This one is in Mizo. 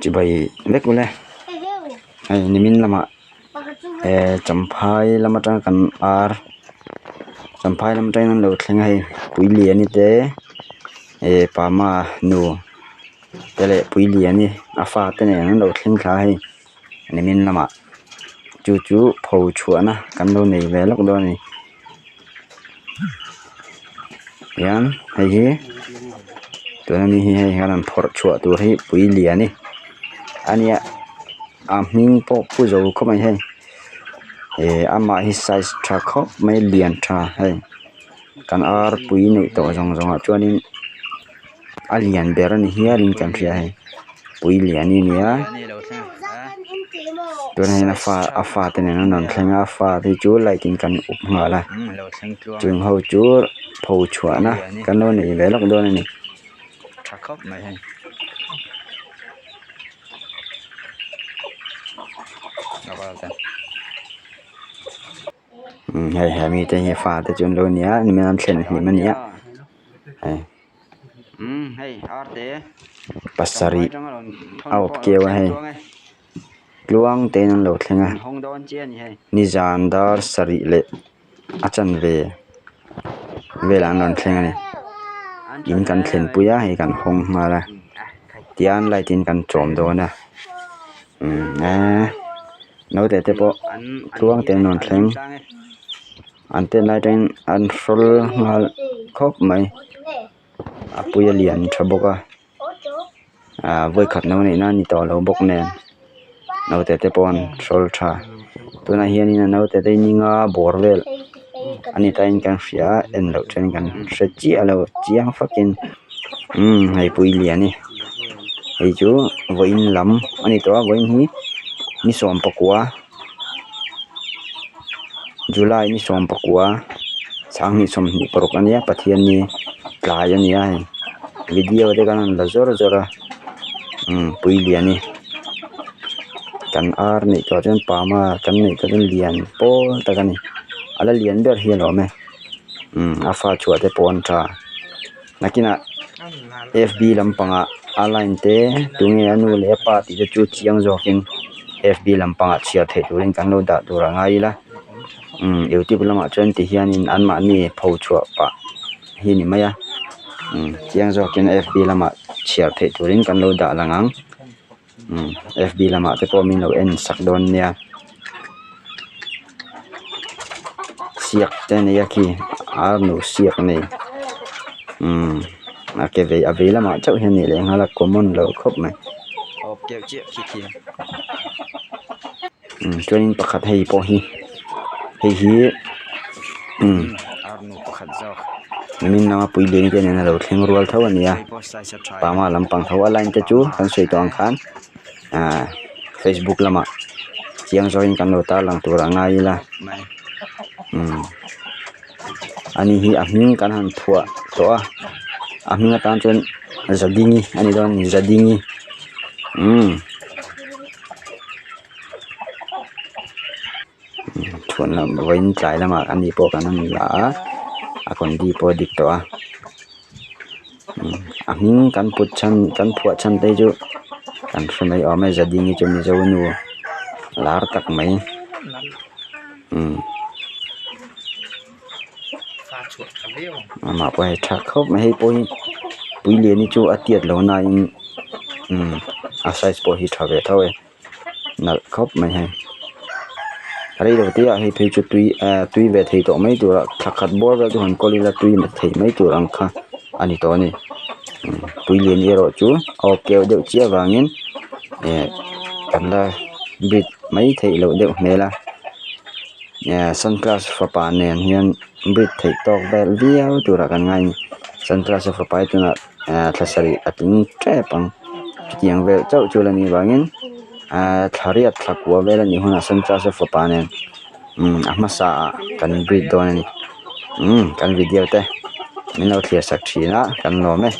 Chibai vek ule hei nimin lamah eh champhai lam atanga kan ar champhai lam atangin an lo thleng a hei puiliani te eh pama nu te leh puiliani a fate nen an lo thleng thla a hei nimin lamah chu chu pho chhuahna kan lo nei ve lawk dawn a ni hian hei hi tuna mi hi hei hian an phawrh chhuah tur hi puiliani a nia a hming pawh pu zo khawp mai hei eh amah hi size tha khawp mai lian tha hei kan ar pui neih tawh zawng zawng ah chuanin a lian ber a ni hialin kan hria hei puiliani a ni a tunah hian a fa a fate nen an rawn thleng a a fate chu light in kan up nghal a chung ho chu pho chhuahna kan lo nei ve lawk dawn a ni. Hei he mite hi fate chu an lo nia nimin an thlen hlim a nia hei. Pasarih a awp keu a hei tluang te in an lo thleng a nizan dar sarih leh a chanve velah an rawn thleng a ni in kan thlen pui a hei kan hawng nghal a tian light in kan chawm dawn a umm eee naute te pawh tluang te in an rawn thleng. An tent lai atangin an hrawl nghal khawp mai a pui a lian tha bawk a ah vawikhat no neih na a ni tawh lo bawk nen naute te pawh an hrawl tha tunah hianin a naute te hi ni nga bawr vel a ni ta in kan hria a en loh then kan hre chiah lo chiang fakin umm hei pui lian hi hei chu vawiin lam a ni tawh a vawiin hi ni sawmpakua. July ni 19 sanghnih 26 a nia Pathianni tlai a ni a hei video te khan an la zawr zawr a umm Puiliani kan ar neih tawh chuan pama kan neih tawh chuan lian pawl tak a ni a la lian ber hi a lawm e umm a fa chhuah te pawh an tha nakinah fb lampangah a line te tunge a nu leh a pa tih te chu chiang zawkin fb lampangah chhiar theih turin kan lo dah tur a ngai ila umm youtube lamah chuan ti hianin anmahni pho chhuah pah hi a ni mai a umm chiang zawkin fb lamah chhiar theih turin kan lo dah lang ang umm fb lamah te pawh min lo en sak dawn nia siak te a nei a khi ar nu siak a nei umm a ke vei a vei lamah chauh hian a nih leh nghal a common lo khawp mai umm chuanin pakhat hei pawh hi hei hi umm nimin lama puilian te nen a lo thleng rual tho a ni a pama lampang tho a line te chu kan sawi tawh ang khan ahh facebook lamah chiang zawngin kan lo tarlang tur a ngai ila umm ani hi a hming kan han phuah tawh a a hming atan chuan zadingi a ni dawn a ni zadingi umm. Chhuanlam vawiin tlai lamah ani pawh kan han la a a condi pawh a dik tawh a a hming kan put chhan kan phuah chhan te chu kan hre mai awm e zadingi chu mizo nu lar tak mai umm amah pawh hei tha khawp mai hei pawh hi puiliani chu a tiat lo na in umm a size pawh hi tha ve tho e. nalh khawp mai hei reilo te ah hei phei chu tui ah tui ve thei tawh mai tur ah thla khat bawr vel chu han kawl ila tui na thei mai tur ang kha a ni tawh a ni puilian erawh chu a awp keuh deuh chiah avangin eh kan la bit mai theih loh deuh hmel a eh sunclass fapa nen hian bit theih tawk vel viau turah kan ngai a ni sunclass a fapa hi tunah eh thla sarih a tling tep ang chutiang vel chauh chu la nih vangin ahh thla riat thla kua vel a nih hunah sunclass a fapa nen umm a hmasa ah kan breed dawn a ni umm kan video te min lo thlir sak thin a kan lawm e.